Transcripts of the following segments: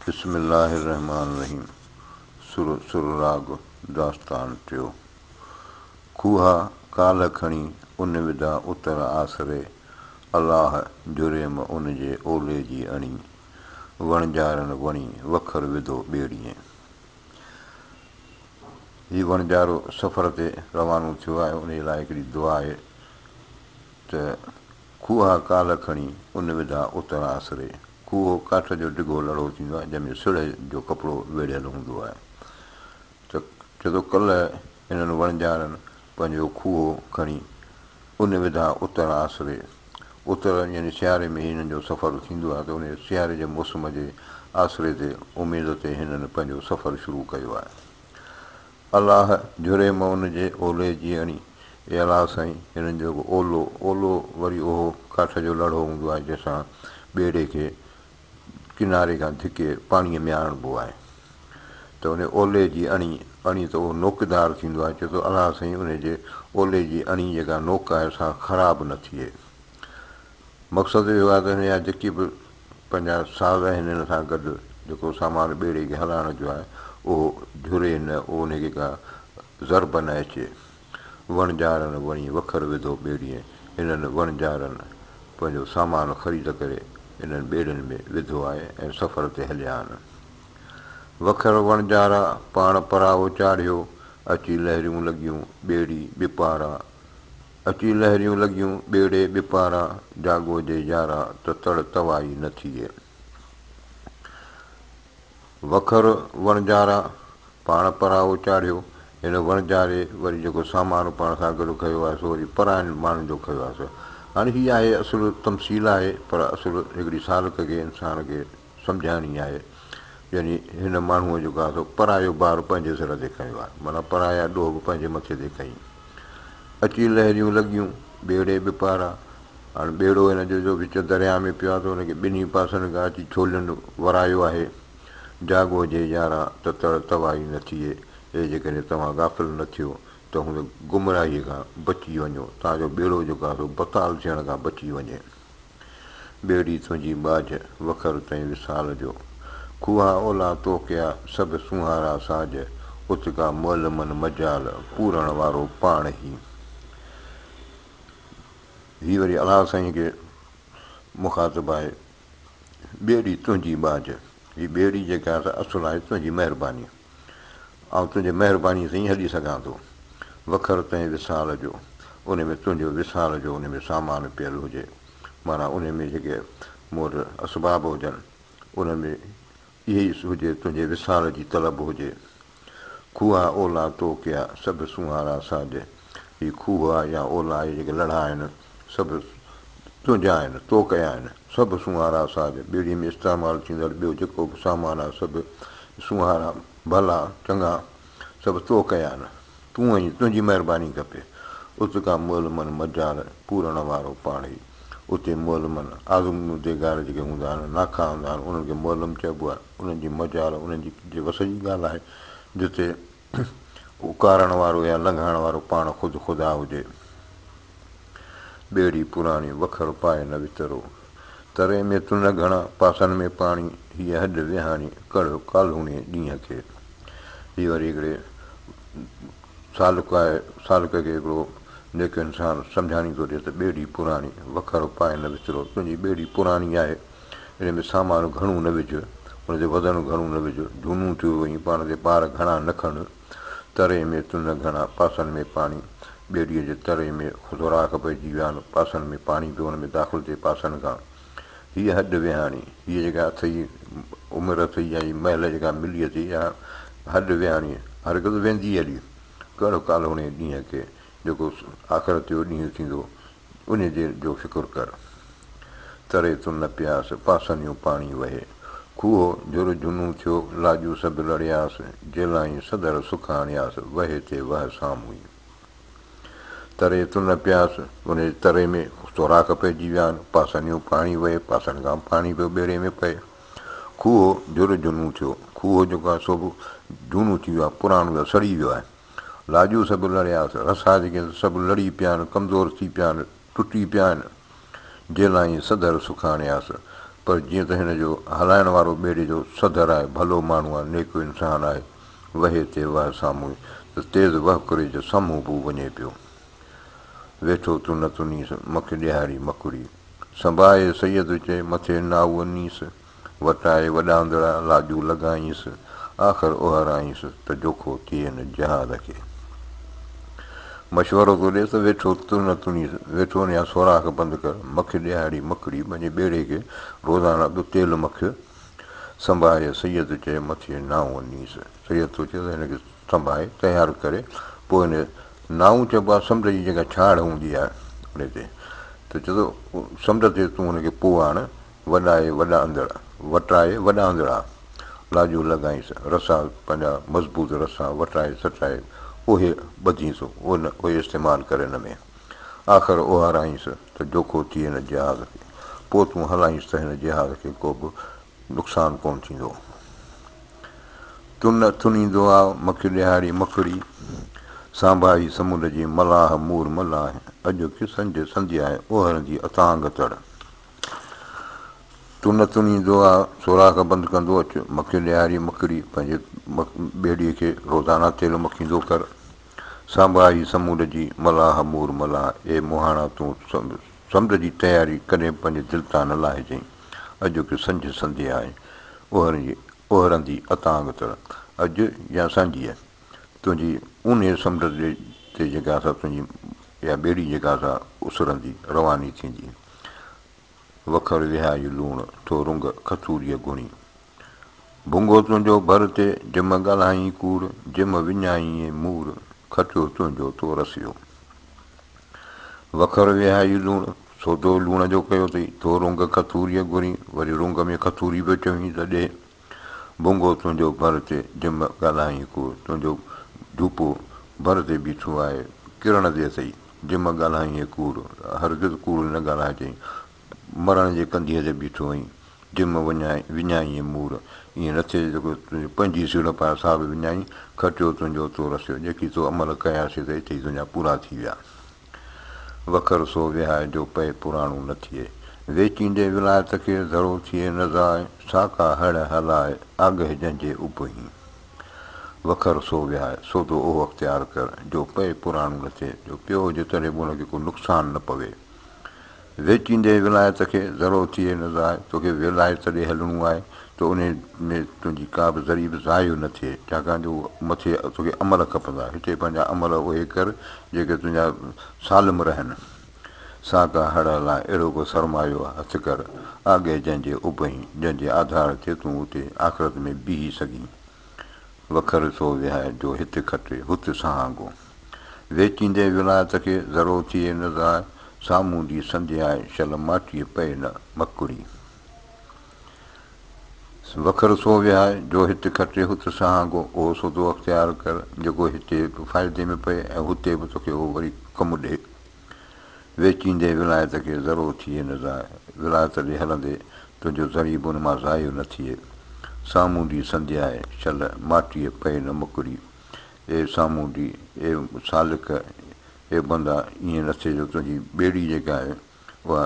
بسم الله الرحمٰن الرحيم سر سرراڳ داستان ٽيو کوها ڪالهه کڻي ان وڌا اتر آسري الله جريم ان جي اولي جي اڻي وڻجارن وڻي وکر وڌو ٻيڙيين. هي وڻجارو سفر تي روانو ٿيو آهي ان جي لاء هڪڙي دعا آهي ته کوها ڪالهه کڻي ان وڌا اتر آسري. کوهو ڪاٺ جو ڊگهو لڙهو ٿيندو آهي، جنهن ۾ سڙهه جو ڪپڙو ويڙهيل هوندو آهي. ته چئي ٿو ڪلهه هنن وڻجارن پنهنجو کوهو کڻي ان وڌا اتر آسري. اتر يعني سياري ۾ هنن جو سفر ٿيندو آهي ته ان سياري جي موسم جي آسري تي اميد تي هنن پنهنجو سفر شروع ڪيو آهي. الله جهري م ان جي اولي جي اڻي. اي الله سائين! هنن جو هڪ اولو، اولو وري اهو ڪاٺ جو لڙهو هوندو آهي، جنهن سان ٻيڙي کي ڪناري کان ڌڪي پاڻيء ۾ آڻبو آهي. ته ان اولي جي اڻي، اڻي ته اهو نوڪدار ٿيندو آهي، چئي ٿو الله سائين ان جي اولي جي اڻي جيڪا نوڪ آهي سا خراب نه ٿئي. مقصد اهو آهي ته هن جا جيڪي به پنهنجا ساز آهن هن سان گڏ جيڪو سامان ٻيڙي کي هلائڻ جو آهي اهو جهري نه اهو ان کي ڪا ضرب نه اچي. وڻجارن وڻي وکر وڌو ٻيڙيء هنن وڻجارن پنهنجو سامان خريد ڪري انهن ٻيڙين ۾ وڌو آهي ۽ سفر تي هليا آهن. وکر وڻجارا پاڻ پرائو چاڙهيو اچي لهريون لڳيون ٻيڙي ٻپارا اچي لهريون لڳيون ٻيڙي ٻپارا جاڳو جي يارا ته تڙ توائي نه ٿئي. وکر وڻجارا پاڻ پرائو چاڙهيو. هن وڻجاري وري جيڪو سامان پاڻ سان گڏ کنيو آهي سو وري پراين ماڻهن جو کنيو آهي. هاڻي هي آهي اصل تمثيل آهي پر اصل هڪڙي سالڪ کي انسان کي سمجهائڻي آهي. يعني هن ماڻهوء جيڪو آهي سو پرايو بار پنهنجي سر تي کنيو آهي معنيٰ پرايا ڏوهه به پنهنجي مٿي تي کنئي. اچي لهريون لڳيون، ٻيڙي به پارا. هاڻ ٻيڙو هن جو جو وچ درياء ۾ پيو آهي ته ان کي ٻنهي پاسن کان اچي ڇولين ورايو آهي. جاڳو جي يارا ته تڙ توائي نه ٿئي. اي جيڪڏهن توهان غافل نه ٿيو ته هوند گمراهيء کان بچي وڃو، تان جو ٻيڙو جيڪو آهي سو بتال ٿيڻ کان بچي وڃي. ٻيڙي تنهنجي ٻاجهه، وکر تنهن وصال جو. کوها اولا تو ڪيا، سڀ سونهارا ساڄ. ات ڪا مئل من مجال، پورڻ وارو پاڻ هي. هي وري الله سائين کي مخاطب آهي. ٻيڙي تنهنجي ٻاجهه، هي ٻيڙي جيڪا آهي سا اصل آهي تنهنجي مهرباني. آئون تنهنجي مهربانيء سان ئي هلي سگهان ٿو. وکر تنهن وصال جو، ان ۾ تنهنجو وصال جو ان ۾ سامان پيل هجي، معنيٰ ان ۾ جيڪي مون وٽ اسباب هجن، انهن ۾ اهي ئي هجي، تنهنجي وصال جي طلب هجي. کوها اولا تو ڪيا، سڀ سونهارا ساڄ. هي کوها يا اولا اهي جيڪي لڙها آهن، سڀ تنهنجا آهن، تو ڪيا آهن. سڀ سونهارا ساز، ٻيڙي ۾ استعمال ٿيندڙ ٻيو جيڪو به سامان آهي، سڀ سونهارا، ڀلا، چڱا، سڀ تو ڪيا آهن. تون ۽ تنهنجي مهرباني کپي. ات ڪا مئل من مجال، پورڻ وارو پاڻ ئي. اتي مئل من، آزموديگار جيڪي هوندا آهن، ناکئا هوندا آهن، انهن کي مئلم چئبو آهي. انهن جي مجال، انهن جي وس جي ڳالهه آهي، جتي اڪارڻ وارو يا لنگهائڻ وارو پاڻ خود خدا هجي. ٻيڙي پراڻي، وکر پائي نه وترو. تري ۾ تن گهڻا، پاسن ۾ پاڻي، هيء هڏ ويهاڻي، ڪڙهه ڪالهوڻي ڏينهن کي. هي وري هڪڙي سالڪ آهي، سالڪ کي هڪڙو نيڪ انسان سمجهاڻي ٿو ڏئي ته ٻيڙي پراڻي، وکر پائي نه وترو. تنهنجي ٻيڙي پراڻي آهي، ان ۾ سامان گهڻو نه وجهه، ان تي وزن گهڻو نه وجهه، جهونو ٿيو وڃي، پاڻ تي بار گهڻا نه کڻ. تري ۾ تن گهڻا، پاسن ۾ پاڻي. ٻيڙيء جي تري ۾ سوراخ پئجي ويا آهن، پاسن ۾ پاڻي پيو ان ۾ داخل ٿئي پاسن کان. هيء هڏ ويهاڻي، هيء جيڪا اٿئي عمر اٿئي يا هيء مهل جيڪا ملي اٿئي، اها هڏ ويهاڻي هرگز ويندي هلي. ڪهڙو ڪالهوڻي ڏينهن کي، جيڪو آخرت جو ڏينهن ٿيندو، ان جي جو فڪر ڪر. تري تون نه پياس، پاسنيون پاڻي وهي. کوهه جھر جھونو ٿيو، لاڄون سڀ لڙياس، جيلائين صدر سک آڻياس، وهي تي وهه سامهون. تري تون نه پياس، ان جي تري ۾ سوراخ پئجي ويا آهن، پاسنيون پاڻي وهي، پاسن کان پاڻي پيو ٻيڙي ۾ پئي. کوهه جھر جھونو ٿيو، کوهه جيڪو آهي سو به جھونو ٿي ويو آهي، پراڻو آهي، سڙي ويو آهي. لاڄون سڀ لڙياس، رسا جيڪي سڀ لڙي پيا آهن، ڪمزور ٿي پيا آهن، ٽٽي پيا آهن. جيلائين سڌر سکاڻياس، پر جيئن ته هن جو هلائڻ وارو ٻيڙي جو سڌر آهي، ڀلو ماڻهو آهي، نيڪ انسان آهي، وهي تي وهه سامهون ته تيز وهڪري جي سامهون به وڃي پيو. ويٺو تن تنيس، مک ڏيهاري مڪڙي. سنڀائي سيد چئي، مٿي نائوء نيس. وٽائي وڏاندڙا، لاڄون لڳائينس. آخر اهرائينس ته جوکو ٿئي نه جهاز کي. مشورو ٿو ڏئي ته ويٺو تن تنيس، ويٺو يا سوراخ بند ڪر، مک ڏيهاڙي مڪڙي، پنهنجي ٻيڙي کي روزانه به تيل مک. سنڀائي سيد چئي، مٿي نائوء نيس. سيد ٿو چئي ته هن کي سنڀائي تيار ڪري پوء هن نائون چئبو آهي سمنڊ جي جيڪا ڇاڙ هوندي آهي ان تي ته چئي ٿو سمنڊ تي تون هن کي پوء آڻ وڏائي وڏا اندڙ وٽائي وڏا اندڙا لاڄون لڳائينس رسا پنهنجا مضبوط رسا وٽائي سٽائي اهي ٻڌينس اهي استعمال ڪر ان ۾ آخر اهارائينس ته جوکو ٿئي هن جهاز کي پوء تون هلائينس ته هن جهاز کي ڪو به نقصان ڪونه ٿيندو. تن تنيندو آ مک ڏهاڙي مکڙي، سانڀاهي سمنڊ جي ملاح مور ملاح، اڄ ڪسن جي سندياء اوهرندي اتانگ تڙ. تن تنيندو آ سوراخ بند ڪندو اچ، مک ڏهاڙي مکڙي، پنهنجي ٻيڙي کي روزانه تيل مکيندو ڪر. سانڀاهي سمنڊ جي ملاح مور ملاح، اي مهاڻا تون سمنڊ جي تياري ڪڏهن پنهنجي دل تان نه لاهجئين. اڄوڪي سنجهه سنڌيا آهي، اوهرندي اتانگ تڙ. اڄ يا سانجهيء تنهنجي اونهي سمنڊ تي جيڪا سا تنهنجي اها ٻيڙي جيڪا سا اسرندي، رواني ٿيندي. وکر وهائي لوڻ، ٿو رنگ کٿوريء گهڻي. ڀونگو تنهنجو ڀر تي، جم ڳالهائين ڪوڙ، جم وڃائين مور، کٽيو تنهنجو تو رسيو. وکر وهائي لوڻ، سودو لوڻ جو ڪيو اٿئي، ٿو رونگ کٿوريء گهرين، وري رونگ ۾ کٿوري پيو چوين ته ڏي. ڀونگو تنهنجو ڀر تي، جم ڳالهائين ڪوڙ، تنهنجو ڌوپو ڀر تي بيٺو آهي، ڪرڻ تي اٿئي، جم ڳالهائين ڪوڙ، هرگز ڪوڙ نه ڳالهائجئين، مرڻ جي ڪنڌيء تي بيٺو آهين، جم وڃائين مور، ائين نه ٿئي جو تنهنجي پنهنجي سيڙپ آهي سا به وڃائين، کٽيو تنهنجو تو رسيو، جيڪي تو عمل ڪيا سي ته اتي ئي تنهنجا پورا ٿي ويا. وکر سو وهائي جو پئي پراڻو نه ٿئي. ويچيندي ولايت کي ذرو ٿئي نه ضاء، سا ڪا هڙ هلاء، آگهه جنهن جي اڀهين. وکر سو وهائي، سودو اهو اختيار ڪر، جو پئي پراڻو نه ٿئي، جو پيو هجي تڏهن به ان کي ڪو نقصان نه پوي. ويچيندي ولايت کي ذرو ٿئي نه ضايع، توکي ولايت ڏي هلڻو آهي ته انهي ۾ تنهنجي ڪا به ذري به ضايع نه ٿئي، ڇاڪاڻ جو مٿي توکي عمل کپندا، هتي پنهنجا عمل اهي ڪر جيڪي تنهنجا سالم رهن. سا ڪا هڙ هلاء، اهڙو ڪو سرمايو هٿ ڪر، آگي جنهن جي اڀهين، جنهن جي آڌار تي تون اتي آخرت ۾ بيهي سگهين. وکر سو وهائي، جو هت کٽي، هت سهانگو. ويچيندي ولايت کي، ذرو ٿئي نه ضاء، سامونڊي سنڌياء، شل ماٽيء پئي نه مڪڙي. وکر سو وهائي، جو هت کٽي، هت سهانگو. اهو سودو اختيار ڪر، جيڪو هتي به فائدي ۾ پئي ۽ هتي به توکي اهو وري ڪم ڏئي. ويچيندي ولايت کي، ذرو ٿئي نه ضاء، ولايت ڏي هلندي، تنهنجو ذري به ان مان ضايع نه ٿئي. سامونڊي سنڌياء، شل ماٽيء پئي نه مڪڙي. اي سامونڊي، اي سالڪ، اي بندا، ائين نه ٿئي جو تنهنجي ٻيڙي جيڪا آهي، اها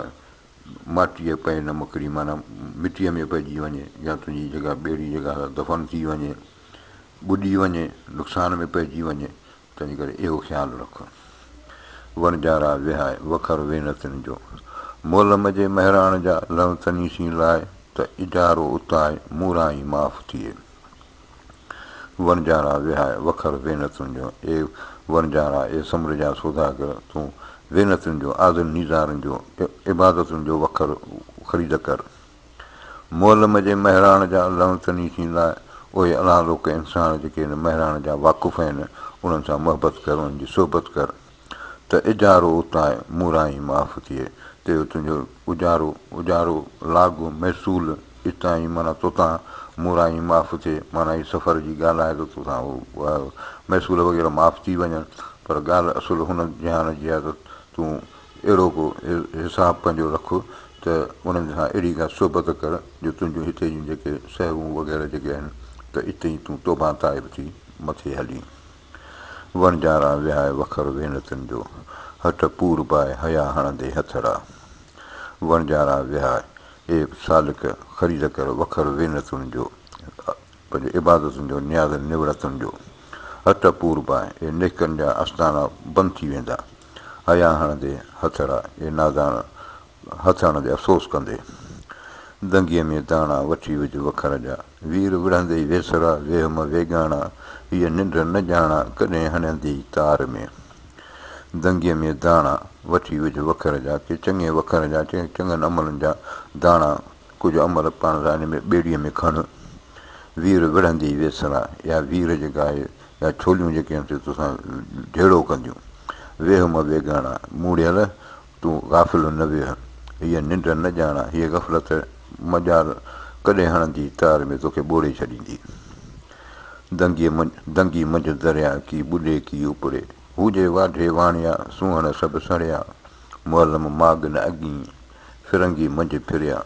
ماٽيء پئي نه مڪڙي، معنيٰ مٽيء ۾ پئجي وڃي يا تنهنجي جيڪا ٻيڙي جيڪا سا دفن ٿي وڃي، ٻڏي وڃي، نقصان ۾ پئجي وڃي، تنهنجي ڪري اهو خيال رک. وڻجارا وهائي، وکر وينتين جو. مولم جي مهراڻ جا، لنء تني سين لاء، ته اجارو اتائي، مورائين معاف ٿئي. وڻجارا وهائي، وکر وينتين جو. اي وڻجارا، اي سمنڊ جا سوداگر، تون وينتين جو، آزن نيزارن جو، عبادتن جو وکر خريد ڪر. معلم جي مهراڻ جا لنء تني سين لاء، اهي الله لوڪ انسان جيڪي هن مهراڻ جا واقف آهن، انهن سان محبت ڪر، انهن جي صحبت ڪر، ته اجارو اتانء مورائين معاف ٿئي، ته اهو تنهنجو اجارو، اجارو، لاڳ، محصول، اتانء معنيٰ توتان، مورائين معاف ٿئي، معنيٰ هي سفر جي ڳالهه آهي ته توتان اهو محصول وغيره معاف ٿي وڃن، پر ڳالهه اصل هن جهان جي آهي ته تون اهڙو ڪو حساب پنهنجو رک ته انهن سان اهڙي ڪا صحبت ڪر جو تنهنجون هتي جون جيڪي سهوون وغيره جيڪي آهن ته اتي ئي تون توبهه تائب ٿي مٿي هلين. وڻجارا وهائي وکر وينتن جو، هٽ پور پائي حيا هڻندي هٿڙا. وڻجارا وهائي، اي سالڪ! خريد ڪر وکر وينتن جو، پنهنجي عبادتن جو، نيازن نوڙتن جو. هٽ پوربا، اي نيڪن جا آستانا بند ٿي ويندا. حيا هڻندي هٿڙا، اي نادان هٿ هڻندي افسوس ڪندي. دنگيء ۾ داڻا وٺي وجهه وکر جا. وير وڙهندئي ويسرا، ويهم ويڳاڻا، هيء ننڊ نه ڄاڻا، ڪڏهن هڻنديئي تار ۾. دنگيء ۾ داڻا وٺي وجهه وکر جا، ڪي چڱي وکر جا، چڱن عملن جا داڻا، ڪجهه عمل پاڻ سان ان ۾ ٻيڙيء ۾ کڻ. وير وڙهنديئي ويسرا، اها وير جيڪا آهي، يا ڇوليون جيڪي آهن سي توسان جهيڙو ڪنديون. ويهم ويڳاڻا، موڙهيل تون غافل نه ويهه، هيء ننڊ نه ڄاڻان، هيء غفلت مجال ڪڏهن هڻندي تار ۾ توکي ٻوڙي ڇڏيندي. دنگيء دنگي منجهه درياء، ڪي ٻڏي ڪي اپڙي. هو جي واڍي واڻيا، سونهڻ سڀ سڙيا. معلم ماڳ نه اڳين، فرنگي منجهه ڦريا.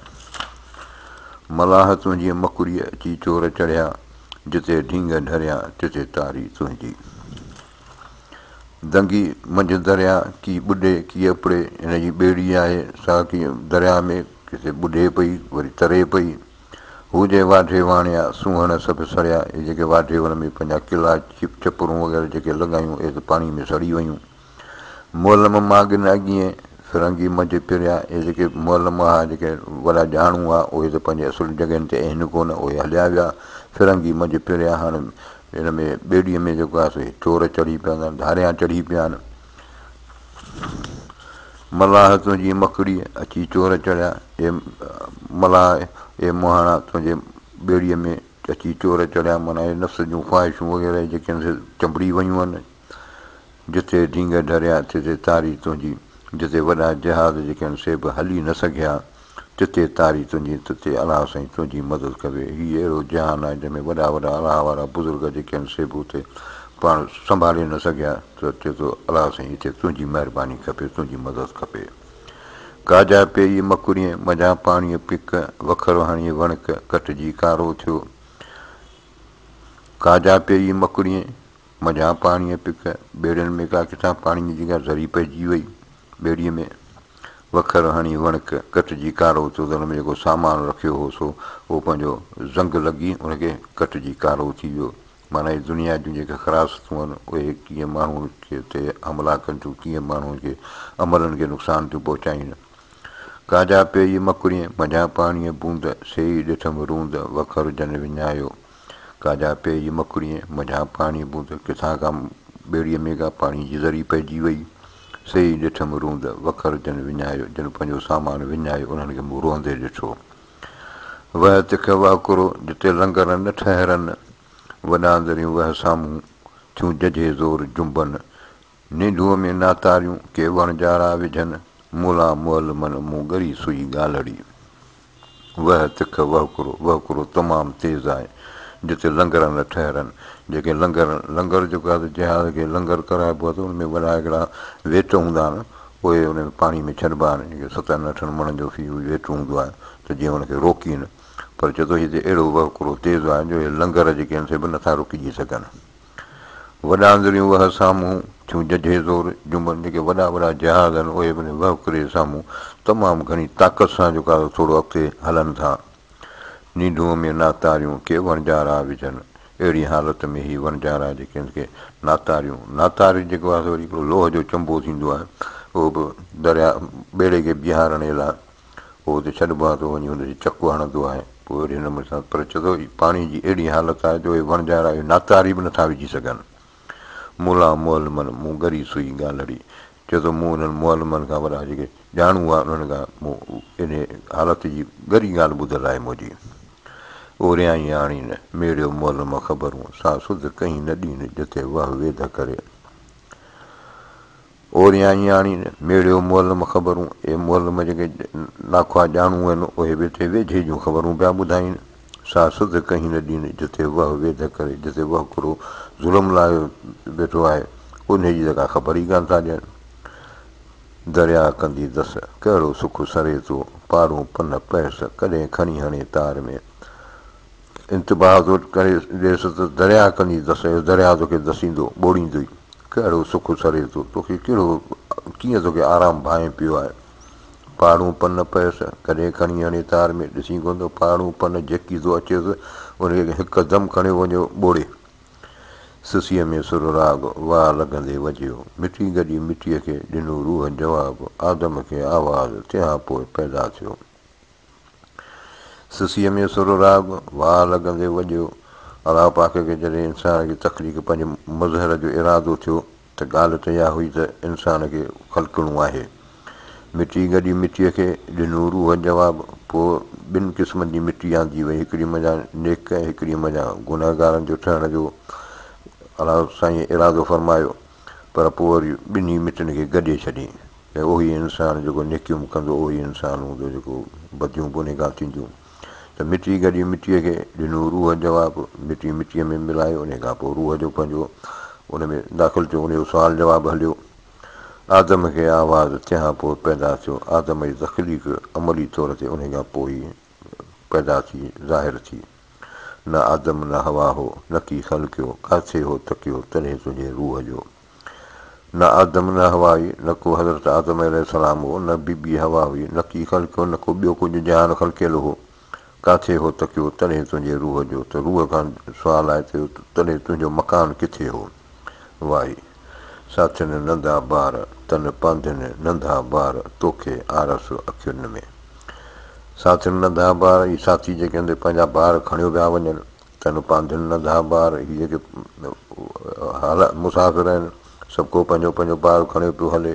ملاح تنهنجيء مڪريء اچي چور چڙهيا، جتي ڍينگ ڍريا، تتي تاري تنهنجي. دنگي منجهه درياء، ڪي ٻڏي ڪي اپڙي، هن جي ٻيڙي آهي سا ڪي درياء ۾ ڪٿي ٻڏي پئي وري تري پئي. هو جي واڍي واڻيا، سونهڻ سڀ سڙيا، اهي جيڪي واڍي ان ۾ پنهنجا قلعا چپرون وغيره جيڪي لڳايون اهي ته پاڻي ۾ سڙي ويون. معلم ماڳ نه اڳيئين، فرنگي منجهه پريا، اهي جيڪي معلم هئا جيڪي وڏا ڄاڻو هئا اهي ته پنهنجي اصل جڳهين تي آهن ڪونه اهي هليا ويا. فرنگي منجهه پريا هاڻ ان ۾ ٻيڙيء ۾ جيڪو آهي سو هي چور چڙهي پيا آهن، ڌاريان چڙهي پيا آهن. ملاح تنهنجي مکڙيء اچي چور چڙهيا، اي ملاح اي مهاڻا تنهنجي ٻيڙيء ۾ اچي چور چڙهيا معنيٰ اهي نفس جون خواهشون وغيره جيڪي آهن سي چنبڙي ويون آهن. جتي ڍينگ ڍريا تتي تاري تنهنجي، جتي وڏا جهاز جيڪي آهن سي به هلي نه سگهيا، تتي تاري تنهنجي، تتي الله سائين تنهنجي مدد ڪبي. هي اهڙو جهان آهي جنهن ۾ وڏا وڏا الله وارا بزرگ جيڪي آهن سي به اتي پاڻ سنڀالي نه سگهيا ته چئي ٿو الله سائين هتي تنهنجي مهرباني کپي، تنهنجي مدد کپي. ڪا جا پيئي مڪريء منجهان پاڻيء پڪ، وکر هڻي وڻڪ، ڪٽجي ڪارو ٿيو. ڪا جا پيئي مڪريء منجهان پاڻيء پڪ، ٻيڙين ۾ ڪا ڪٿان پاڻيء جي ڪا ذري پئجي وئي، ٻيڙيء ۾ وکر هڻي وڻڪ ڪٽجي ڪارو ٿيو ته ان ۾ جيڪو سامان رکيو هو سو اهو پنهنجو زنگ لڳي ان کي ڪٽجي ڪارو ٿي ويو. معنيٰ هي دنيا جون جيڪي خراستون آهن اهي ڪيئن ماڻهوء کي تي حملا ڪن ٿيون، ڪيئن ماڻهوء کي عملن کي نقصان ٿيون پهچائين. ڪا جا پيئي مڪريء منجهان پاڻيء بوند، سي ئي ڏٺم روند، وکر جن وڃايو. ڪا جا پيئي مڪڙيء منجهان پاڻي بوند، ڪٿان ڪا ٻيڙيء ۾ ڪا پاڻي جي ذري پئجي وئي، سي ئي ڏٺم روند، وکر جن وڃايو، جن پنهنجو سامان وڃايو، انهن کي مون روئندي ڏٺو. وهه تک وهڪرو، جتي لنگر نه ٺهرن، وڏا اندريون وهه سامهون، ٿيون ججهي زور جنبن، نينڍوء ۾ ناتاريون، ڪي وڻجارا وجهن، مولان مئل من، مون ڳري سوئي ڳالهڙي. وهه تک وهڪرو، وهڪرو تمام تيز آهي، جتي لنگر نه ٺهرن. جيڪي لنگر، لنگر جيڪو آهي ته جهاز کي لنگر ڪرائبو آهي ته ان ۾ وڏا هڪڙا ويٽ هوندا آهن، اهي ان ۾ پاڻي ۾ ڇڏبا آهن، جيڪي ستن اٺن مڻن جو في ويٽ هوندو آهي ته جيئن ان کي روڪين. پر چئي ٿو هتي اهڙو وهڪرو تيز آهي جو اهي لنگر جيڪي آهن سي به نٿا رڪجي سگهن. وڏا اندريون وهه سامهون، ٿيون ججهي زور جنبن، جيڪي وڏا وڏا جهاز آهن، اهي به وهڪري سامهون تمام گهڻي طاقت سان جيڪو آهي ٿورو اڳتي هلن ٿا. نينڍونء ۾ ناتاريون، ڪي وڻجارا وجهن. اهڙي حالت ۾ هي وڻجارا جيڪي آهن سي ناتاريون، ناتاري جيڪو آهي سو وري هڪڙو لوهه جو چنبو ٿيندو آهي، اهو به درياء ٻيڙي کي بيهارڻ جي لاء اهو اتي ڇڏبو آهي ته وڃي ان تي چڪ هڻندو آهي پوء اهڙي نموني سان پر چئي ٿو پاڻي جي اهڙي حالت آهي جو اهي وڻجارا اهي ناتاري به نٿا وجهي سگهن. مولان معلمن مون ڳري سوئي ڳالهڙي چئي ٿو مون انهن معلمن کان وڏا جيڪي ڄاڻو هئا انهن کان مون انهي حالت جي ڳري ڳالهه ٻڌل آهي منهنجي اوريائين آڻين ميڙيو معلم خبرون سا سڌ ڪهين نه ڏين جتي وهه ويڌ ڪري. اوريائين آڻين، ميڙيو معلم خبرون، اي معلم جيڪي ناکئا ڄاڻو آهن، اهي ويٺي ويجهي جون خبرون پيا ٻڌائين. سا سڌ ڪهين نه ڏين، جتي وهه ويڌ ڪري، جتي وهڪرو ظلم لايو ويٺو آهي، انهيء جي ته ڪا خبر ئي ڪانه ٿا ڏين. درياء ڪندي دس، ڪهڙو سک سري ٿو، پاڙون پن پهس، ڪڏهن کڻي هڻي تار ۾. انتباهه ٿو ڪري ڏيس ته درياء ڪندي دس، اهو درياء توکي دسيندو، ٻوڙيندوئي. ڪهڙو سک سري ٿو، توکي ڪهڙو، ڪيئن توکي آرام ڀانئين پيو آهي. پاڙون پن پيس، ڪڏهن کڻي هڻي تار ۾، ڏسين ڪونه ٿو پاڙون پن جيڪي ٿو اچيس، ان کي هڪدم کڻيو وڃيو ٻوڙي. سسيء ۾ سر راڳ، واء لڳندي وڄيو. مٽي گڏي مٽيء کي، ڏنو روح جواب، آدم کي آواز، تنهان پوء پيدا ٿيو. سسيء ۾ سر راڳ، واء لڳندي وڄيو. الله پاڪ کي جڏهن انسان جي تخليق پنهنجي مظهر جو ارادو ٿيو ته ڳالهه ته اها هئي ته انسان کي خلقڻو آهي. مٽي گڏي مٽيء کي، ڏنو روح جواب. پوء ٻن قسمن جي مٽي آندي وئي، هڪڙي منجهان نيڪ ۽ هڪڙي منجهان گنهگارن جو ٺهڻ جو الله سائينء ارادو فرمايو. پر پوء وري ٻنهي مٽين کي گڏي ڇڏيائين ۽ اهو ئي انسان جيڪو نيڪيون به ڪندو اهو ئي انسان هوندو جيڪو بديون به انهي کان ٿينديون ته مٽي گڏي مٽيء کي ڏنو روح جواب مٽي مٽيء ۾ ملائي انهي کان پوء روح جو پنهنجو ان ۾ داخل ٿيو انهي جو سوال جواب هليو آدم کي آواز تنهان پوء پيدا ٿيو آدم جي تخليق عملي طور تي انهي کان پوء ئي پيدا ٿي ظاهر ٿي. نه آدم نه حوا هو، نڪي خلقيو، ڪاٿي هو تڪيو، تڏهن تنهنجي روح جو. نه آدم نه حوا هئي، نه ڪو حضرت آدم عليه السلام هو، نه بي بي حوا هئي، نڪي خلقيو، نه ڪو ٻيو ڪجهه جهان خلقيل هو. ڪاٿي هو تڪيو، تڏهن تنهنجي روح جو. ته روح کان سوال آهي ته تڏهن تنهنجو مڪان ڪٿي هو؟ وائي، ساٿين نندا بار، تن پانڌين ننڌا بار، توکي آرس اکين ۾. ساٿين ننڌا بار، هي ساٿي جيڪي آهن سي پنهنجا بار کڻيو پيا وڃن، تن پانڌين ننڌا بار، هي جيڪي مسافر آهن، سڀ ڪو پنهنجو پنهنجو بار کڻيو پيو هلي.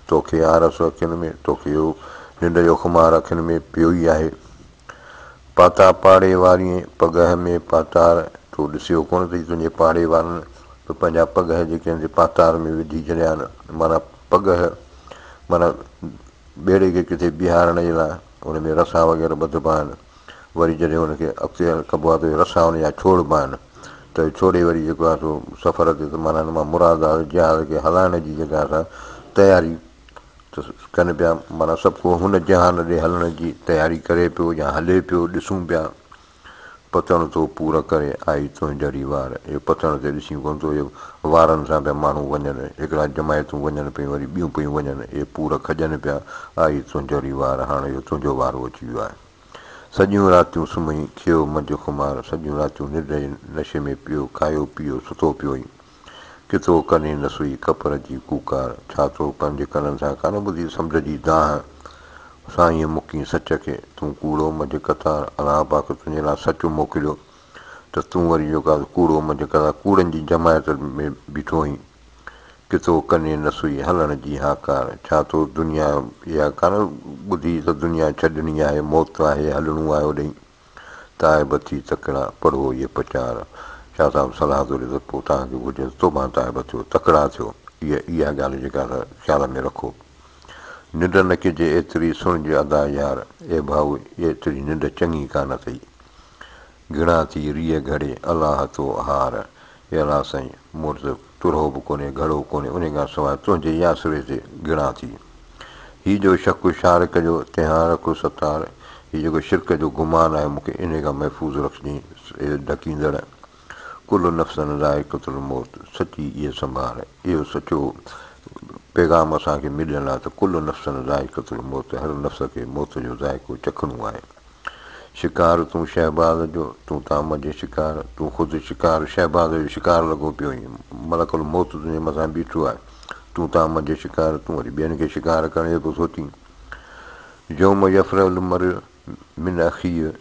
توکي آرس اکين ۾، توکي اهو ننڊ جو خمار اکين ۾ پيو ئي آهي. پاتا پاڙي وارينء پڳهه ۾ پاتار، تو ڏسيو ڪونه اٿئي تنهنجي پاڙي وارن به پنهنجا پڳهه جيڪي آهن سي پاتار ۾ وجهي ڇڏيا آهن، معنيٰ پڳهه معنيٰ ٻيڙي کي ڪٿي بيهارڻ جي لاء ان ۾ رسا وغيره ٻڌبا آهن، وري جڏهن ان کي اڳتي ڪبو آهي ته اهي رسا ان جا ڇوڙبا آهن ته ڇوڙي وري جيڪو آهي سو سفر تي ته معنيٰ ان مان مراد آهي جهاز کي هلائڻ جي جيڪا آهي سا تياري ته ڪن پيا معنيٰ سڀ ڪو هن جهان ڏي هلڻ جي تياري ڪري پيو يا هلي پيو ڏسون پيا پتڻ ٿو پور ڪري آئي تنهنجڙي وار اهو پتڻ تي ڏسين ڪونه ٿو اهو وارن سان پيا ماڻهو وڃن هڪڙا جماعتون وڃن پيون وري ٻيون پيون وڃن اهي پور کڄن پيا آئي تنهنجڙي وار هاڻ اهو تنهنجو وارو اچي ويو آهي سڄيون راتيون سمهي کيو منجهه خمار سڄيون راتيون ننڊ جي نشي ۾ پيو کايو پيو ستو پيو ۽ ڪٿو ڪنين نه سئي ڪپر جي ڪوڪار، ڇا تو پنهنجي ڪنن سان ڪانه ٻڌي سمنڊ جي دانهن، سائينء مڪين سچ کي، تون ڪوڙو منجهه قطار، الله پاڪ تنهنجي لاء سچ موڪليو ته تون وري جو ڪا ڪوڙو منجهه قطار ڪوڙن جي جماعت ۾ بيٺو آهين. ڪٿو ڪنين نه سئي هلڻ جي هاڪار، ڇا تو دنيا اها ڪانه ٻڌي ته دنيا ڇڏڻي آهي، موت آهي، هلڻو آهي اوڏهين. تائب ٿي تڪڙا، پڙهو اهي پچار. شاهه صاحب صلاح ٿو ڏي ته پوء توهان کي گهرجي ته توبهان تائب ٿيو، تڪڙا ٿيو. اها اها ڳالهه جيڪا سا خيال ۾ رکو. ننڊ نه ڪجي ايتري، سڻج ادا يار. اي ڀائو ايتري ننڊ چڱي ڪانه اٿئي. گهڻا ٿي ريء گهڙي، الله تو هار. اي الله سائين! مون وٽ ته ترهو به ڪونهي، گهڙو ڪونهي، انهي کان سواء تنهنجي ئي آسري تي گهڻا ٿي. هي جو شڪ شارڪ جو، تنهان رک ستار. هي جيڪو شرڪ جو گمان آهي، مون کي انهي کان محفوظ رکجين، اي ڍڪيندڙ. ڪل نفس ذائقة الموت، سچي اهي سنڀار. اهو سچو پيغام اسان کي مليل آهي ته ڪل نفس ذائقة الموت، هر نفس کي موت جو ذائقو چکڻو آهي. شڪار تون شهباز جو، تون تان منجهه شڪار، تون خود شڪار شهباز جو شڪار لڳو پيو آهين، ملڪ الموت تنهنجي مٿان بيٺو آهي، تون تان منجهه شڪار، تون وري ٻين کي شڪار ڪرڻ جو پيو سوچين. يوم يفر المرء من اخيه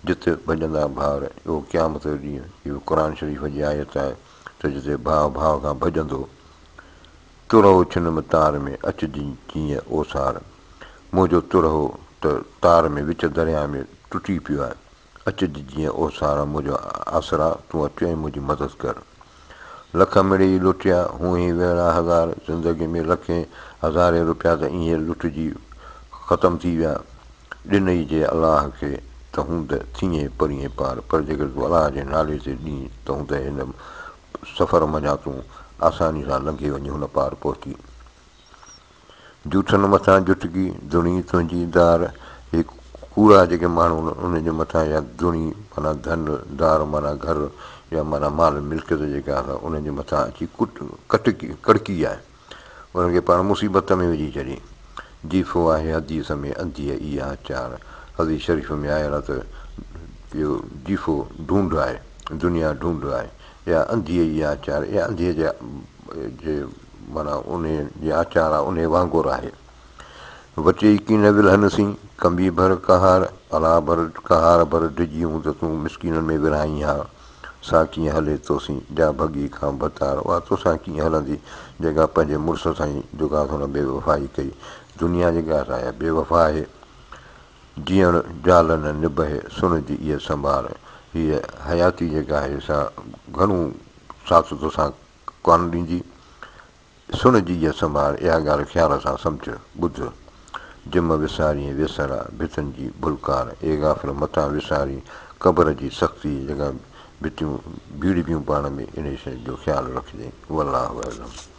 جت ڀڄندا ڀائر، اهو قيامت جو ڏينهن، اهو قرآن شريف جي آيت آهي ته جتي ڀاء ڀاء کان ڀڄندو، ترهو ڇنم تار ۾، اچج جيئن اوسار. منهنجو ترهو ته تار ۾ وچ درياهه ۾ ٽٽي پيو آهي. اچج جيئن اوسار، منهنجو آسرا، تون اچ ۽ منهنجي مدد ڪر. لک مڙيئي لٽيا، هونهين ويڙا هزار، زندگي ۾ لکين هزارين روپيا ته ائين لٽجي ختم ٿي ويا. ڏنئي جي الله کي ته هوند ٿئين پرينء پار، پر جيڪڏهن تون الله جي نالي تي ڏين ته هوند هن سفر منجهان تون آساني سان لنگهي وڃي هن پار پهچين. جوٺن مٿان جٽڪي، ڌڻي تنهنجي دار. هي ڪوڙا جيڪي ماڻهو آهن، انهن جي مٿان يا ڌڻي معنيٰ ڌن، دار معنيٰ گهر يا معنيٰ مال ملڪيت جيڪا آهي سا انهن جي مٿان اچي ڪٽ ڪٽڪي ڪڙڪي آهي. انهن کي پاڻ مصيبت ۾ وجهي ڇڏي. جيفو آهي حديث ۾ انڌيء ئي آچار. حديث شريف ۾ آيل آهي ته اهو جيفو ڍونڍ آهي، دنيا ڍونڍ آهي. اها انڌيء ئي آچار، اها انڌيء جي جي معنيٰ انهيء جي آچار آهي، انهيء وانگر آهي. وچي ڪين ولهن سين، ڪنبي ڀر قهار، الا ڀر قهار ڀر ڊڄي هون ته تون مسڪينن ۾ ورهائين ها، سا ڪيئن هلي توسين، جا ڀڳي کان ڀتار، اها توسان ڪيئن هلندي، جيڪا پنهنجي مڙس سان ئي جيڪا هن بي وفائي ڪئي. دنيا جيڪا سا آهي بي وفا آهي. جيئڻ جال نه نبهي، سڻج ايء سنڀار. هيء حياتي جيڪا آهي سا گهڻو ساٿ توسان ڪانه ڏيندي. سڻج ايء سنڀار، اها ڳالهه خيال سان سمجهه، ٻڌ. جم وسارين ويسرا، ڀتن جي ڀلڪار. اي غافل متان وسارين قبر جي سختي، جيڪا ڀتيون ڀيڙبيون پاڻ ۾، انهيء شيء جو خيال رکجين. والله اعلم.